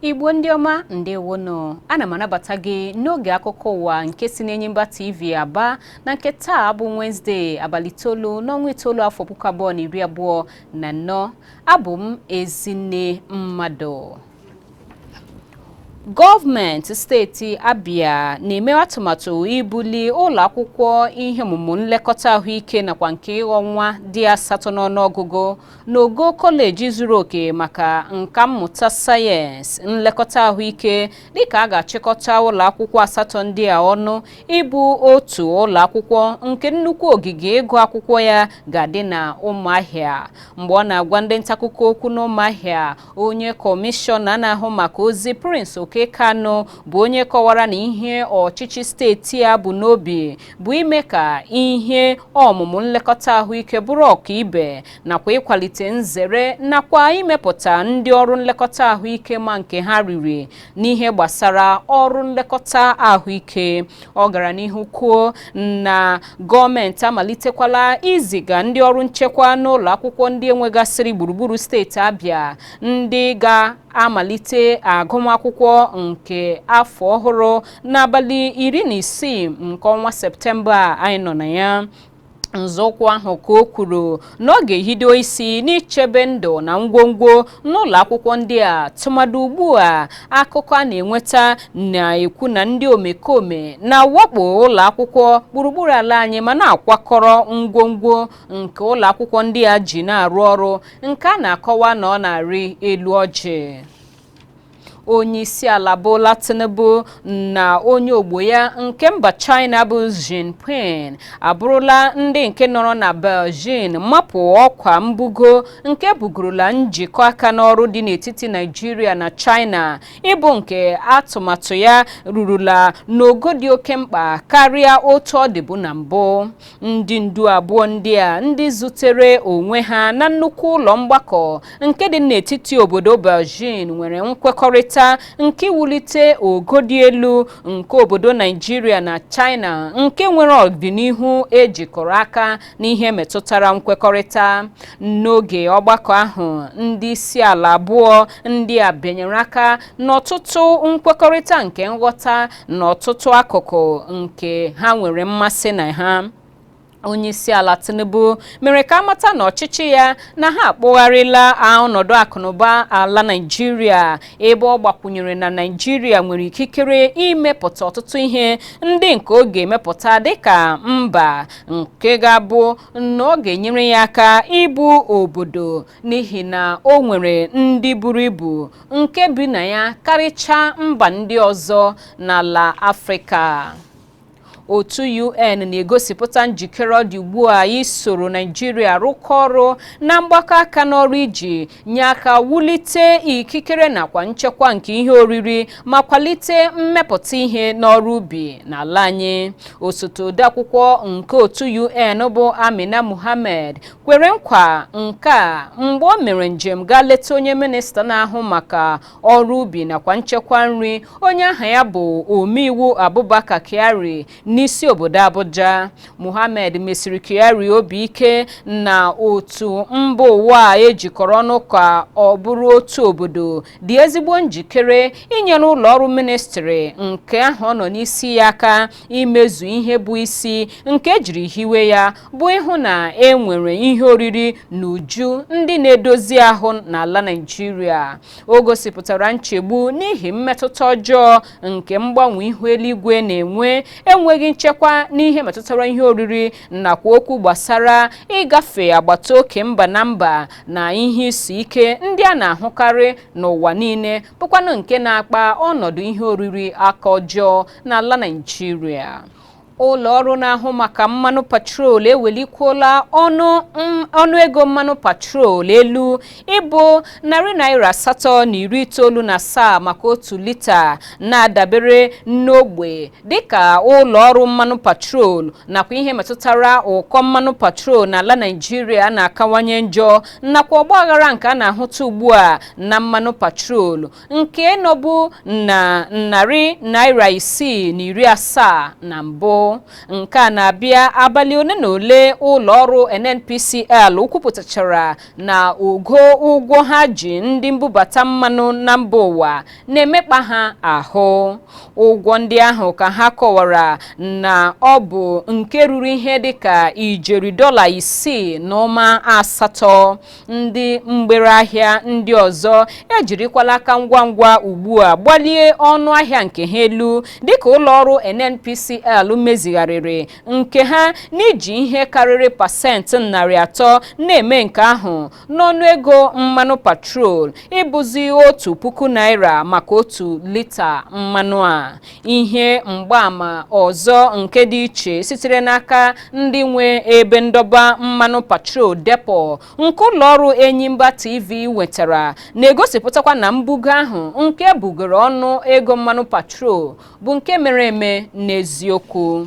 Igbo ndị ọma, ndewonụ. Ana m anabata gị n'oge akụkọ ụwa nke si n'Enyimba TV Aba na nke taa bụ Wenezdee, abalị 9 n'ọnwa 9, afọ 2024. Abụ m Ezinne Mmadụ. Gọọmenti steeti Abia na-eme atụmatụ ibuli ụlọ akwụkwọ ihe ọmụmụ nlekọta ahụike nakwa nke ịghọ nwa dị 8 n'ọnụọgụgụ n'ogo kọleji zuru oke maka nka mmụta sayensị nlekọta ahụike, dịka a ga-achịkọta ụlọ akwụkwọ 8 ndị a ọnụ ịbụ otu ụlọ akwụkwọ nke nnukwu ogige ịgụ akwụkwọ ya ga-adị na Ụmụahịa. Mgbe ọ na-agwa ndị ntaakụkọ okwu n'Ụmụahịa, onye kọmishọna na-ahụ maka ozi, Prince Okey-Kanu, bụ onye kọwara na ihe ọchịchị steeti a bụ n'obi bụ ime ka ihe ọmụmụ nlekọta ahụike bụrụ ọkaibe, nakwa ịkwalite nzere nakwa imepụta ndị ọrụ nlekọta ahụike ma nke ha riri n'ihe gbasara ọrụ nlekọta ahụike. Ọ gara n'ihu kwuo na gọọmenti amalitekwala iziga ndị ọrụ nchekwa n'ụlọ akwụkwọ ndị enwegasịrị gburugburu steeti Abia, ndị ga-amalite agụmakwụkwọ nke afọ ọhụrụ n'abalị 16 nke ọnwa Septemba anyị nọ na ya. Nzọụkwụ ahụ, ka o kwuru, na ọ ga-ehido isi n'ichebe ndụ na ngwongwo n'ụlọ akwụkwọ ndị a, tụmadụ ugbu a akụkọ a na-enweta na-ekwu na ndị omekome na-awakpo ụlọ akwụkwọ gburugburu ala anyị ma na-akwakọrọ ngwongwo nke ụlọ akwụkwọ ndị a ji na-arụ ọrụ, nke a na-akọwa na ọ na-arị elu ọjị. Onye isi ala Bola Tinubu na onye ogbo ya nke mba China bụ Xi Jinping abụrụla ndị nke nọrọ na Beijing mapụ ọkwa mbugo nke bugorola njikọ aka n'ọrụ dị n'etiti Naijiria na China ịbụ nke atụmatụ ya rurula n'ogo dị oke mkpa karịa otu ọ dịbu na mbụ. Ndị ndu abụọ ndị a, ndị zutere onwe ha na nnukwu ụlọ mgbakọ nke dị n'etiti obodo Beijing, nwere nkwekọrịta nke iwulite ogo dị elu nke obodo Naijiria na China nke nwere ọdịnihu ejikọrọ aka n'ihe metụtara nkwekọrịta. N'oge ọgbakọ ahụ, ndị isi ala abụọ ndị a bịanyere aka n'ọtụtụ nkwekọrịta nke nghọta na ọtụtụ akụkụ nke ha nwere mmasị na ha. Onye isi ala Tinubu mere ka amata na ọchịchị ya na ha akpụgharịla ọnọdụ akụnụba ala Naịjirịa, ebe ọ gbakwunyere na Naịjirịa nwere ikikere imepụta ọtụtụ ihe ndị nke ọ ga-emepụta dịka mba, nke ga-abụ na ọ ga-enyere ya aka ịbụ obodo, n'ihi na o nwere ndị buru ibu nke bi na ya karịchaa mba ndị ọzọ n'ala Afrịka. Otu UN na-egosipụta njikere ọ dị ugbu a isoro Naijiria rụkọ ọrụ na mgbakọ aka n'ọrụ iji nye aka wulite ikikere nakwa nchekwa nke ihe oriri ma kwalite mmepụta ihe n'ọrụ ubi n'ala anyị. Osote odeakwụkwọ nke otu UN bụ Amina Mohammed kwere nkwa nke a mgbe o mere njem gaa leta onye minista na-ahụ maka ọrụ ubi nakwa nchekwa nri, onye aha ya bụ omeiwu Abubakar Kyari, n'isi obodo Abuja. Mohammed mesiri Kyari obi ike na otu mba ụwa ejikọrọ ọnụ ka ọ bụrụ otu obodo dị ezigbo njikere inyere ụlọ ọrụ ministri nke ahụ ọ nọ n'isi ya aka imezu ihe bụ isi nke ejiri hiwe ya, bụ ịhụ na e nwere ihe oriri na uju ndị na-edozi ahụ n'ala Naịjirịa. O gosipụtara nchegbu n'ihi mmetụta ọjọọ nke mgbanwe ihu eluigwe na-enwe, enweghị nchekwa n'ihe metụtara ihe oriri, nakwa okwu gbasara ịgafe agbata oke mba na mba na ihe isi ike ndị a na-ahụkarị n'ụwa niile, bụkwanụ nke na-akpa ọnọdụ ihe oriri aka ọjọọ n'ala Naịjirịa. Ụlọ ọrụ na-ahụ maka mmanụ patrol ewelikwuola ọnụ ego mmanụ patrol elu ịbụ ₦897 maka 1 lita, na-adabere n'ogbe, dịka ụlọ ọrụ mmanụ patrol nakwa ihe metụtara ụkọ mmanụ patrol n'ala Naịjirịa na-akawanye njọ, nakwa ọgbaghara nke a na-ahụta ugbu a na mmanụ patrol nke nọbụ na ₦670 na mbụ. ahụ. Nke a na-abịa abalị ole na ole ụlọ ọrụ NNPCL kwupụtachara na ogo ụgwọ ha ji ndị mbubata mmanụ na mba ụwa na-emekpa ha ahụ. Ụgwọ ndị ahụ ka ha kọwara na ọ bụ nke ruru ihe dịka ijeri $6.8. Ndị mgbere ahịa ndị ọzọ ejirikwala aka ngwa ngwa ugbu a gbalie ọnụ ahịa nke ha elu, dịka ụlọọrụ NNPCL mezigharịrị nke ha n'iji ihe karịrị 300% na-eme nke ahụ n'ọnụego mmanụ patrol ịbụzi ₦1,000 maka 1 lita mmanụ a. Ihe mgbaàmà ọzọ nke dị iche sitere n'aka ndị nwe ebe ndọba mmanụ patrol, depot, nke ụlọọrụ Enyimba TV nwetara na-egosipụtakwa na mbugo ahụ nke bugoro ọnụ ego mmanụ patrol bụ nke mere eme n'eziokwu.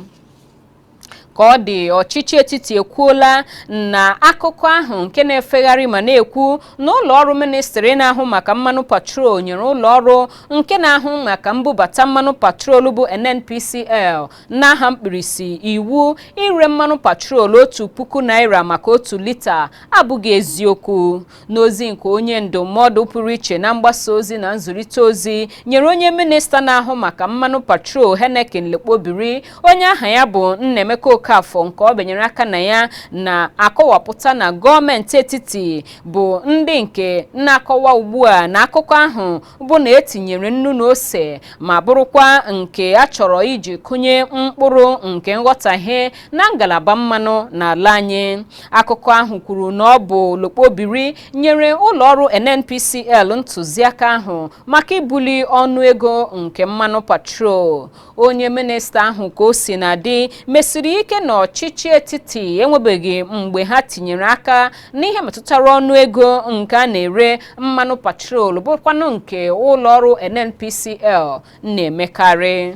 Ka ọ dị, ọchịchị etiti ekwuola na akụkọ ahụ nke na-efegharị ma na-ekwu na ụlọ ọrụ ministri na-ahụ maka mmanụ patrol nyere ụlọ ọrụ nke na-ahụ maka mbubata mmanụ patrol bụ NNPCL n'aha mkpirisi iwu ire mmanụ patrol ₦1,000 maka 1 lita abụghị eziokwu. N'ozi nke onye ndụmọdụ pụrụ iche na mgbasa ozi na nzụrịta ozi nyere onye minista na-ahụ maka mmanụ patrol, Heineken Lokpobiri, onye aha ya bụ Nnaemeka Okafor, nke ọ benyere aka na ya, na-akọwapụta na gọọmenti etiti bụ ndị nke na-akọwa ugbu a na akụkọ ahụ bụ na etinyere nnu na ose ma bụrụkwa nke a chọrọ iji kụnye mkpụrụ nke nghọtahie na ngalaba mmanụ n'ala anyị. Akụkọ ahụ kwuru na ọ bụ Lokpobiri nyere ụlọọrụ NNPCL ntụziaka ahụ maka ibuli ọnụego nke mmanụ patrol. Onye minista ahụ, ka o si na dị, mesiri ike na ọchịchị etiti enwebeghị mgbe ha tinyere aka n'ihe metụtara ọnụego nke a na-ere mmanụ patrol, bụkwanụ nke ụlọọrụ NNPCL na-emekarị.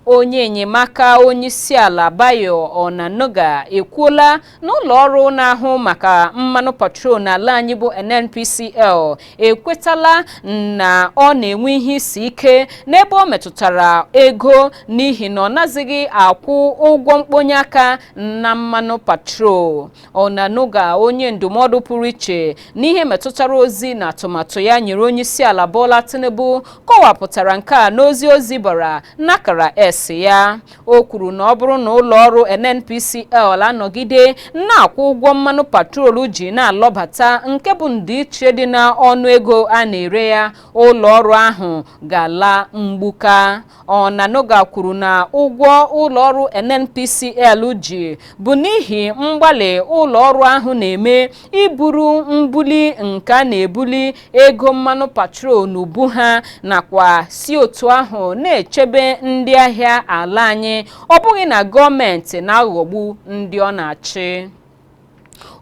Onye enyemaka onyeisiala Bayo Onanuga ekwuola na ụlọ ọrụ na-ahụ maka mmanụ patrol n'ala anyị bụ NNPCL ekwetala na ọ na-enwe ihe isi ike n'ebe ọ metụtara ego, n'ihi na ọ nazighị akwụ ụgwọ mkponye aka na mmanụ patrol. Onanuga, onye ndụmọdụ pụrụ iche n'ihe metụtara ozi na atụmatụ ya nyere onyeisiala Bola Tinubu, kọwapụtara nke a n'ozi ozi bara n'akara S ya. O kwuru na ọ bụrụ na ụlọ ọrụ NNPCL anọgide na-akwụ ụgwọ mmanụ patrol ji na-alọbata, nke bụ ndịiche dị na ọnụego a na-ere ya, ụlọ ọrụ ahụ ga-ala mgbuka. Onanuga kwuru na ụgwọ ụlọ ọrụ NNPCL ji bụ n'ihi mgbalị ụlọ ọrụ ahụ na-eme iburu mbuli nke a na-ebuli ego mmanụ patrol n'ubu ha, nakwa si otu ahụ na-echebe ndị ahịa ala anyị, ọ bụghị na gọọmenti na-aghọgbu ndị ọ na-achị.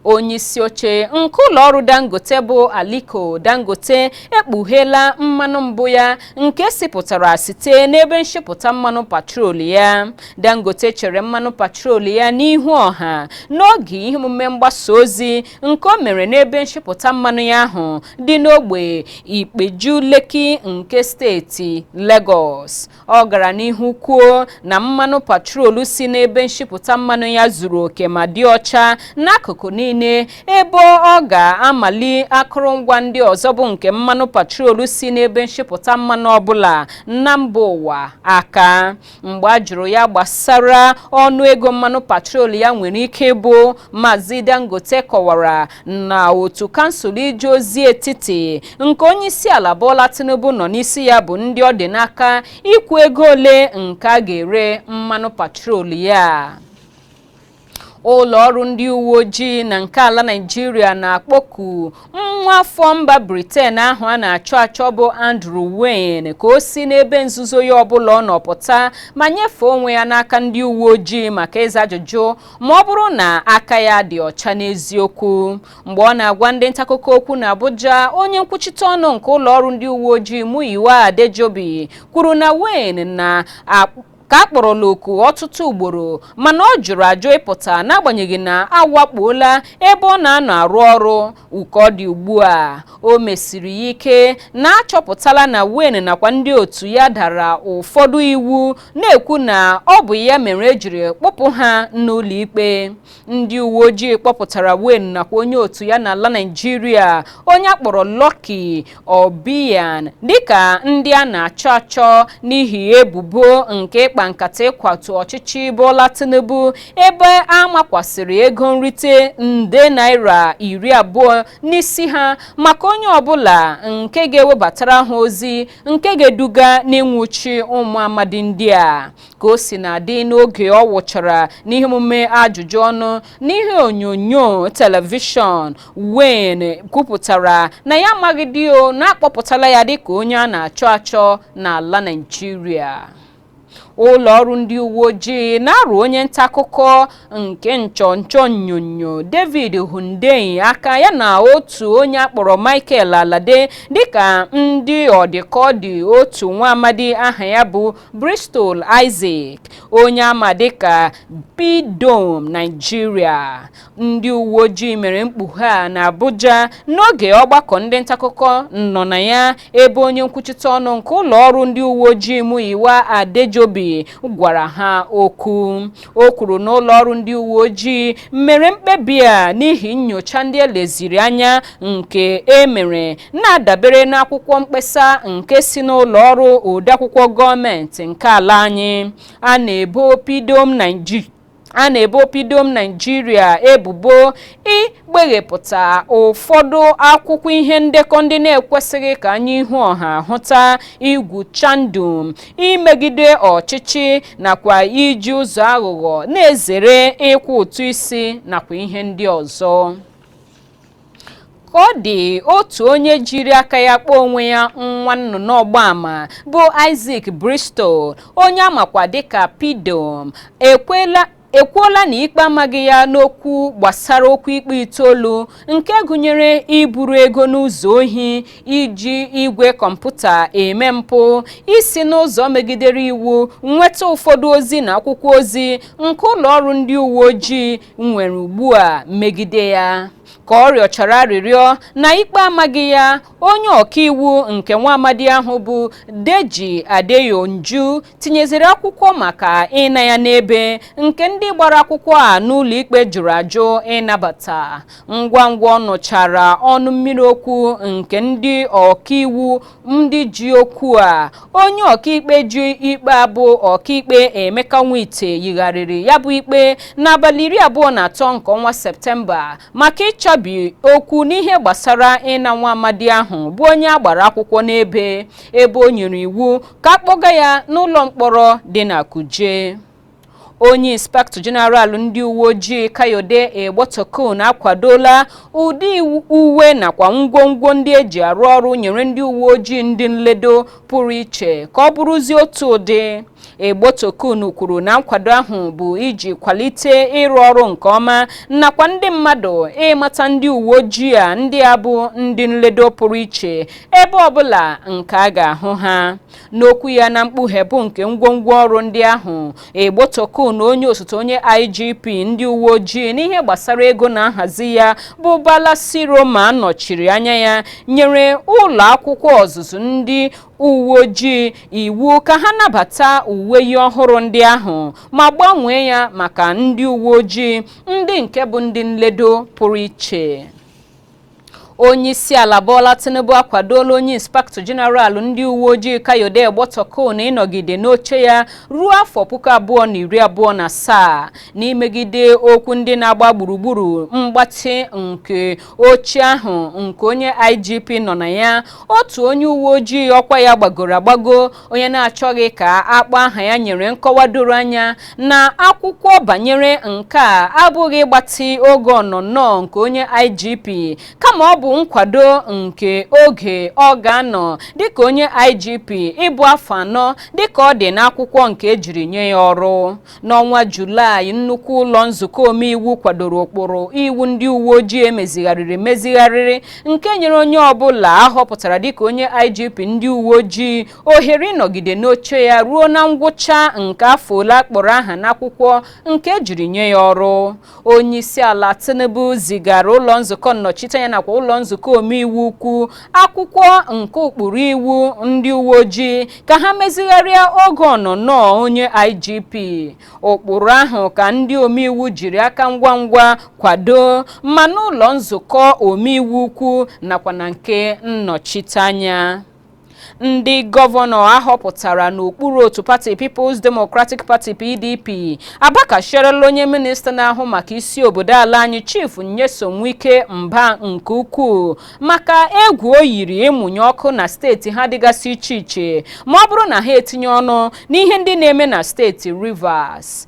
Onye isi oche nke ụlọ ọrụ Dangote bụ Aliko Dangote ekpugheela mmanụ mbụ ya nke sipụtara site n'ebe nshipụta mmanụ patrol ya. Dangote chere mmanụ patrol ya n'ihu ọha n'oge ihe omume mgbasa ozi nke o mere n'ebe nshipụta mmanụ ya ahụ dị n'ogbe Ikpeju Lekki nke steeti Lagos. Ọ gara n'ihu kwuo na mmanụ patrol si n'ebe nshipụta mmanụ ya zuru oke ma dị ọcha n'akụkụ niile, ebe ọ ga-amali akụrụngwa ndị ọzọ bụ nke mmanụ patrol si n'ebe nshipụta mmanụ ọbụla na mba ụwa aka. Mgbe a jụrụ ya gbasara ọnụego mmanụ patrol ya nwere ike ịbụ, Maazị Dangote kọwara na otu kansụl ije ozi etiti nke onye isi ala Bola Tinubu nọ n'isi ya bụ ndị ọ dị n'aka ikwu ego ole nke a ga-ere mmanụ patrol ya. Ụlọ ọrụ ndị uwe ojii na nke ala Naịjirịa na-akpọku nwa afọ mba Britain ahụ a na-achọ achọ bụ Andrew Wynne ka o si n'ebe nzuzo ya ọbụla ọ nọ pụta ma nyefee onwe ya n'aka ndị uwe ojii maka ịza ajụjụ, ma ọ bụrụ na aka ya dị ọcha n'eziokwu. Mgbe ọ na-agwa ndị ntaakụkọ okwu na Abuja, onye nkwuchite ọnụ nke ụlọ ọrụ ndị uwe ojii, Muyiwa Adejobi, kwuru na Wynne na Ka a kpọrọla oku ọtụtụ ugboro, mana ọ jụrụ ajụ ịpụta n'agbanyeghị na a wakpuola ebe ọ na-anọ arụ ọrụ. Ka ọ dị ugbu a, o mesiri ya ike na a chọpụtala na Wayne nakwa ndị otu ya dara ụfọdụ iwu, na-ekwu na ọ bụ ya mere ejiri kpụpụ ha n'ụlọ ikpe. Ndị uwe ojii kpọpụtara Wayne nakwa onye otu ya n'ala Naịjirịa, onye akpọrọ Lucky Obiyan, dịka ndị a na-achọ achọ n'ihi ebubo nke ịkpa nkata ịkwatu ọchịchị Bola Tinubu, ebe a makwasịrị ego nrite nde naira 20 n'isi ha maka onye ọbụla nke ga-ewebatara ha ozi nke ga-eduga n'ịnwụchi ụmụ amadi ndị a. Ka o si na-adị, n'oge ọ wụchara n'ihe omume ajụjụ ọnụ n'ihe onyonyo telivishọn, Wayne kwupụtara na ya amaghị dio na akpọpụtala ya dịka onye a na-achọ achọ n'ala Naịjirịa. Ụlọ ọrụ ndị uwe ojii na-arụ onye nta akụkọ nke nchọnchọ onyonyo David Hundeyin aka ya na otu onye akpọrọ Michael Alade dịka ndị ọdịkọdị otu nwa amadi aha ya bụ Bristol Isaac, onye ama dịka Pidom Nigeria. Ndị uwe ojii mere mkpughe a na Abuja n'oge ọgbakọ ndị ntaakụkọ nọ na ya, ebe onye nkwuchite ọnụ nke ụlọ ọrụ ndị uwe ojii, Muyiwa Adejobi, gwara ha okwu. O kwuru na ụlọ ọrụ ndị uwe ojii mere mkpebi a n'ihi nyocha ndị eleziri anya nke e mere na-adabere n'akwụkwọ mkpesa nke si n'ụlọ ọrụ odeakwụkwọ gọọmenti nke ala anyị. A na-ebo Pidom Naijiria ebubo ikpeghepụta ụfọdụ akwụkwọ ihe ndekọ ndị na-ekwesịghị ka anya ihu ọha hụta, igwu chandum, imegide ọchịchị nakwa iji ụzọ aghụghọ na-ezere ịkwụ ụtụ isi nakwa ihe ndị ọzọ. Ka ọ dị, otu onye jiri aka ya kpọọ onwe ya nwa nnụnụ ọgbaama bụ Isaac Bristol, onye amakwa dịka Pidom, ekwuola na ikpe amaghị ya n'okwu gbasara okwu ikpe itoolu nke gụnyere iburu ego n'ụzọ ohi, iji igwe kọmputa eme mpụ, isi n'ụzọ megidere iwu nweta ụfọdụ ozi na akwụkwọ ozi nke ụlọ ọrụ ndị uwe ojii nwere ugbu a megide ya. Ka ọ rịọchara arịrịọ na ikpe amaghị ya, onye ọkaiwu nke nwa amadi ahụ bụ Deji Adeyonju tinyeziri akwụkwọ maka ịna ya n'ebe, nke ndị gbara akwụkwọ a n'ụlọ ikpe jụrụ ajụ ịnabata. Ngwa ngwa ọ nụchara ọnụ mmiri okwu nke ndị ọkaiwu ndị ji okwu a, onye ọkaikpe ji ikpe abụ ọkaikpe Emeka Nwite yigharịrị ya bụ ikpe n'abalị 23 nke ọnwa Septemba maka ịchọbi okwu n'ihe gbasara ịna nwa amadi ahụ bụ onye a gbara akwụkwọ n'ebe, ebe o nyere iwu ka akpọga ya n'ụlọ mkpọrọ dị na Kuje. Onye inspector general ndị uwe ojii, Kayode Egbetokun, akwadola ụdị uwe nakwa ngwongwo ndị eji arụ ọrụ nyere ndị uwe ojii ndị nledo pụrụ iche ka ọ bụrụzie otu ụdị. Egbetokun kwuru na nkwado ahụ bụ iji kwalite ịrụ ọrụ nke ọma nakwa ndị mmadụ ịmata ndị uwe ojii a ndị a bụ ndị nledo pụrụ iche ebe ọbụla nke a ga-ahụ ha. N'okwu ya na mkpughepụ nke ngwongwo ọrụ ndị ahụ, Egbetokun na onye osote onye IGP ndị uwe ojii n'ihe gbasara ego na nhazi ya bụ Bala Siroma nọchiri anya ya, nyere ụlọ akwụkwọ ọzụzụ ndị uwe ojii iwu ka ha nabata uwe yi ọhụrụ ndị ahụ ma gbanwee ya maka ndị uwe ojii ndị nke bụ ndị nledo pụrụ iche. Onye isi ala Bola Tinubu akwadola onye inspector general ndị uwe ojii, Kayode Egbetokun, ịnọgide n'oche ya ruo afọ 2027, n'imegide okwu ndị na-agba gburugburu mgbatị nke oche ahụ nke onye IGP nọ na ya. Otu onye uwe ojii ọkwa ya gbagoro agbago, onye na-achọghị ka akpọ aha ya, nyere nkọwa doro anya na akwụkwọ banyere nke a abụghị ịgbatị oge ọnọnọ nke onye IGP, kama ọ bụ bụ nkwado nke oge ọ ga-anọ dịka onye IGP ịbụ afọ 4 dịka ọ dị n'akwụkwọ nke ejiri nye ya ọrụ. N'ọnwa Julaị, nnukwu ụlọ nzukọ omeiwu kwadoro ụkpụrụ iwu ndị uwe ojii emezigharịrị nke nyere onye ọbụla ahọpụtara dịka onye IGP ndị uwe ojii ohere ịnọgide n'oche ya ruo na ngwụcha nke afọ ole akpọrọ aha n'akwụkwọ nke ejiri nye ya ọrụ. Onye isi ala Tinubu zigara ụlọ nzukọ nnọchiteanya nakwa ụlọ nzukọ omeiwu ukwu akwụkwọ nke ụkpụrụ iwu ndị uwe ojii ka ha mezigharịa oge ọnọnọ onye IGP. Ụkpụrụ ahụ ka ndị omeiwu jiri aka ngwa ngwa kwado ma n'ụlọ nzukọ omeiwu ukwu nakwa na nke nnọchiteanya. Ndị gọvanọ ahọpụtara n'okpuru otu pati People's Democratic Party PDP abakasịarala onye minista na-ahụ maka isi obodo ala anyị Chief Nyesom Wike mba nke ukwuu maka egwu o yiri ịmụnye ọkụ na steeti ha dịgasị iche iche ma ọ bụrụ na ha etinye ọnụ n'ihe ndị na-eme na steeti Rivers.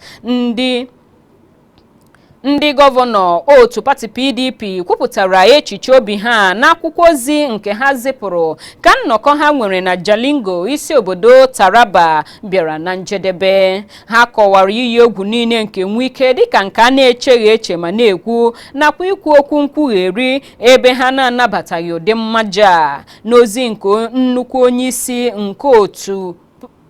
Ndị gọvanọ otu pati PDP kwupụtara echiche obi ha n'akwụkwọ ozi nke ha zipụrụ ka nnọkọ ha nwere na Jalingo, isi obodo Taraba, bịara na njedebe. Ha kọwara iyi egwu niile nke Wike dịka nke a na-echeghị eche ma na-ekwu nakwa ikwu okwu nkwugheri ebe ha na-anabataghị ụdị mmaja. N'ozi nke nnukwu onye isi nke otu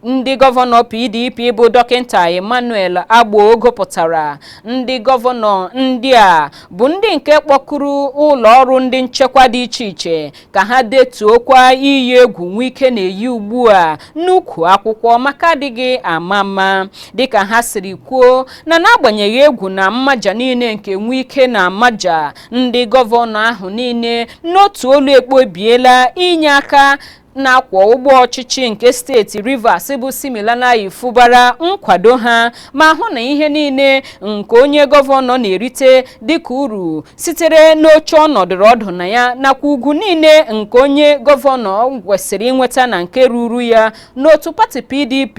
ndị gọvanọ PDP bụ Dọkịta Emmanuel Agbo gụpụtara, ndị gọvanọ ndị a bụ ndị nke kpọkuru ụlọ ọrụ ndị nchekwa dị iche iche ka ha detuokwa iyi egwu Wike na-eyi ugbu a n'ukwu akwụkwọ maka adịghị ama ama, dịka ha siri kwuo na n'agbanyeghị egwu na mmaja niile nke Wike na amaja, ndị gọvanọ ahụ niile n'otu olu ekpebiela inye aka na-akwọ ụgbọ ọchịchị nke steeti Rivers bụ Siminalayi Fubara nkwado ha ma hụ na ihe niile nke onye gọvanọ na-erite dịka uru sitere n'oche ọnọdụrụ ọdụ na ya nakwa ugwu niile nke onye gọvanọ kwesịrị inweta na nke ruru ya n'otu pati PDP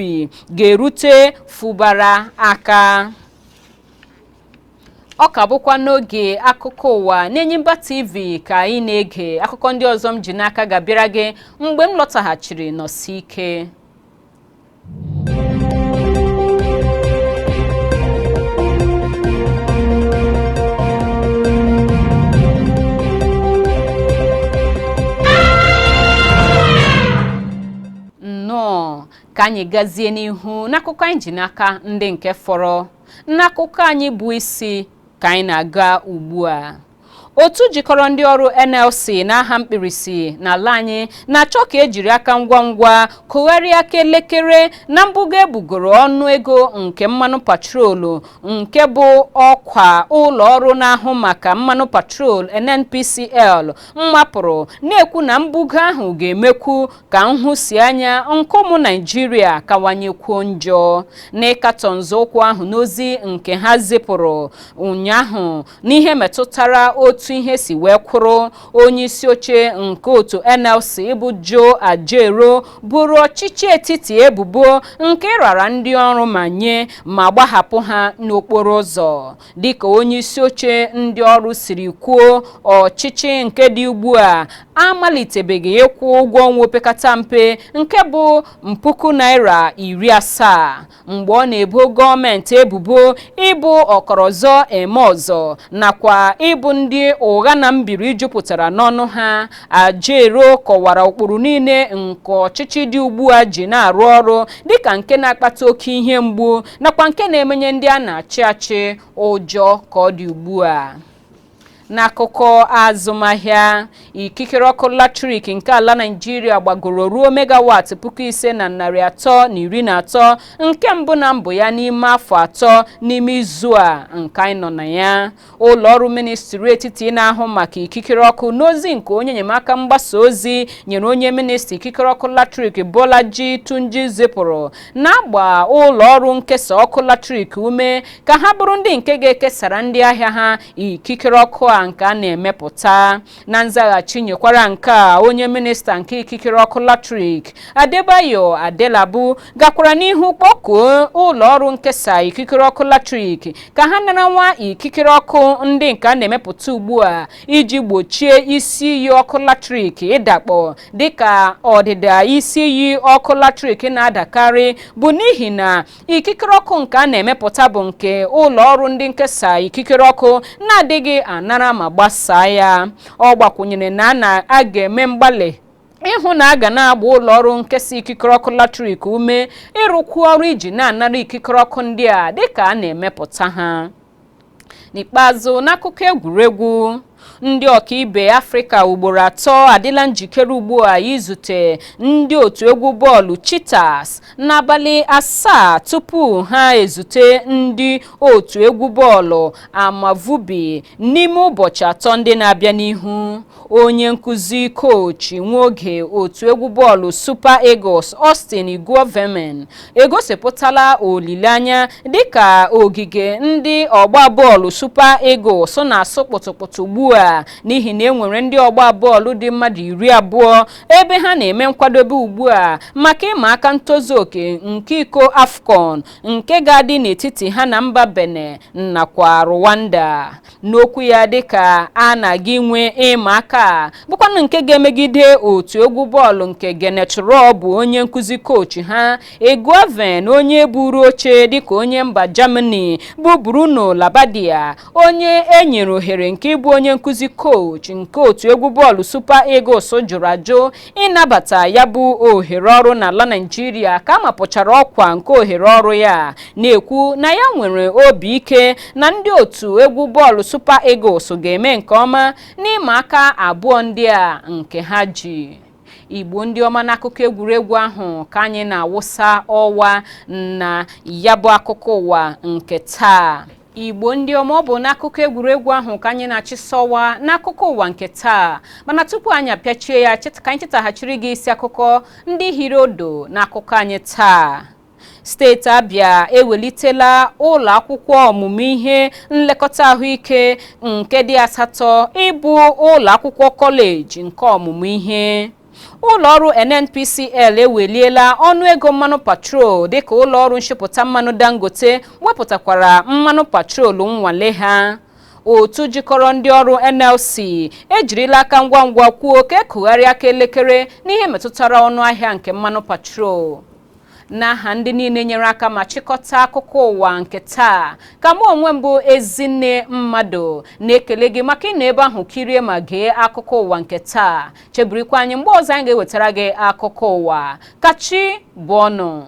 ga-erute Fubara aka. Ọ ka bụkwa n'oge akụkọ ụwa n'Enyimba TV ka anyị na-ege akụkọ ndị ọzọ m ji n'aka ga-abịara gị mgbe m lọtaghachiri nọsi ike. Nnọọ, ka anyị gazie n'ihu n'akụkọ anyị ji n'aka ndị nke fọrọ. N'akụkọ anyị bụ isi ka anyị na-aga ugbu a. Otu jikọrọ ndị ọrụ NLC n'aha mkpirisi n'ala anyị na-achọ ka ejiri aka ngwa ngwa kụgharịa aka elekere na mbugo ebugoro ọnụ ego nke mmanụ patrolu nke bụ ọkwa ụlọ ọrụ na-ahụ maka mmanụ patrol NNPCL mmapụrụ, na-ekwu na mbugo ahụ ga-emekwu ka nhụsianya nke ụmụ Naịjirịa kawanyekwuo njọ. N'ịkatọ nzọụkwụ ahụ n'ozi nke ha zipụrụ ụnyaahụ n'ihe metụtara otu ihe si wee kwụrụ, onye isi oche nke otu NLC bụ Joe Ajaero bụrụ ọchịchị etiti ebubo nke ịrara ndị ọrụ ma nye ma gbahapụ ha n'okporo ụzọ. Dịka onye isi oche ndị ọrụ siri kwuo, ọchịchị nke dị ugbu a amalitebeghị ịkwụ ụgwọ ọnwa opekata mpe nke bụ ₦70,000 mgbe ọ na-ebo gọọmenti ebubo ịbụ ọkọrọzọ eme ọzọ nakwa ịbụ ndị ụgha na mbiri jupụtara n'ọnụ ha. Ajaero kọwara ụkpụrụ niile nke ọchịchị dị ugbu a ji na-arụ ọrụ dịka nke na-akpata oke ihe mgbu nakwa nke na-emenye ndị a na-achị achị ụjọ ka ọ dị ugbu a. N'akụkọ azụmahịa, ikikere ọkụ latrik nke ala Naịjirịa gbagoro ruo megawatị 5,313, nke mbụ na mbụ ya n'ime afọ 3 n'ime izu a nke anyị nọ na ya. Ụlọ ọrụ ministri etiti na-ahụ maka ikikere ọkụ, n'ozi nke onye enyemaka mgbasa ozi nyere onye minista ikikere ọkụ latrik Bolaji Tunji zipụrụ, na-agba ụlọ ọrụ nkesa ọkụ latrik ume ka ha bụrụ ndị nke ga-ekesara ndị ahịa ha ikikere ọkụ a a nke a na-emepụta. Na nzaghachi nyekwara nke a, onye minista nke ikikere ọkụ latrik, Adebayo Adelabu, gakwara n'ihu kpọkuo ụlọ ọrụ nkesa ikikere ọkụ latrik ka ha nara nwa ikikere ọkụ ndị nke a na-emepụta ugbu a iji gbochie isi iyi ọkụ latrik ịdakpọ, dịka ọdịda isi iyi ọkụ latrik na-adakarị bụ n'ihi na ikikere ọkụ nke a na-emepụta bụ nke ụlọ ọrụ ndị nkesa ikikere ọkụ na-adịghị anara ma gbasaa ya. Ọ gbakwụnyere na a ga-eme mgbalị ịhụ na a ga na-agba ụlọ ọrụ nkesa ikikere ọkụ latrik ume ịrụkwu ọrụ iji na-anara ikikere ọkụ ndị a dịka a na-emepụta ha. N'ikpeazụ, n'akụkọ egwuregwu, ndị ọkaibe Afrịka ugboro atọ adịla njikere ugbu a izute ndị otu egwu bọọlụ Cheetahs n'abalị 7 tupu ha ezute ndị otu egwu bọọlụ Amavubi n'ime ụbọchị 3 ndị na-abịa n'ihu. Onye nkụzi kochi nwaoge otu egwu bọọlụ Super Eagles, Austin Eguavoen, egosipụtala olileanya dịka ogige ndị ọgba bọọlụ Super Eagles na-asụ kpụtụkpụtụ ugbu a, n'ihi na e nwere ndị ọgba bọọlụ dị mmadụ 20 ebe ha na-eme nkwadobe ugbu a maka ịma aka ntozu oke nke iko AFCON nke ga-adị n'etiti ha na mba Benin nakwa Rwanda. N'okwu ya dịka a na-aga inwe ịma aka bụkwanụ nke ga-emegide otu egwu bọọlụ nke Gernot Rohr bụ onye nkụzi kochi ha, Eguavoen, onye buru oche dịka onye mba Germany bụ Bruno Labbadia, onye e nyere ohere nke ịbụ onye nkụzi kochi nke otu egwu bọọlụ Super Eagles, jụrụ ajụ ịnabata ya bụ ohere ọrụ n'ala Naịjirịa ka a mapụchara ọkwa nke ohere ọrụ ya, na-ekwu na ya nwere obi ike na ndị otu egwu bọọlụ Super Eagles ga-eme nke ọma n'ịma aka abụọ ndị a nke ha ji. Igbo ndị ọma, n'akụkọ egwuregwu ahụ ka anyị na-awụsa ọwa na ya bụ akụkọ ụwa nke taa. Igbo ndị ọma, ọ bụ n'akụkọ egwuregwu ahụ ka anyị na-achịsọwa n'akụkọ ụwa nke taa. Mana tupu anyị apịachie ya, ka anyị chetaghachiri gị isi akụkọ ndị hiri odo n'akụkọ anyị taa. Steeti Abịa ewelitela ụlọ akwụkwọ ọmụmụ ihe nlekọta ahụike nke dị asatọ ịbụ ụlọ akwụkwọ kọleji nke ọmụmụ ihe. Ụlọọrụ NNPCL eweliela ọnụego mmanụ patrol, dịka ụlọọrụ nchịpụta mmanụ Dangote wepụtakwara mmanụ patrol nnwale ha. Otu jikọrọ ndị ọrụ NLC ejirila aka ngwa ngwa kwuo ka ekugharị aka elekere n'ihe metụtara ọnụ ahịa nke mmanụ patrol. N'aha ndị niile nyere aka ma chịkọta akụkọ ụwa nke taa, ka mụ onwe m bụ Ezinne Mmadụ na-ekele gị maka ịnọ ebe ahụ kirie ma gee akụkọ ụwa nke taa. Cheburikwa anyị mgbe ọzọ anyị ga-ewetara gị akụkọ ụwa. Kachi bụ ọnụ.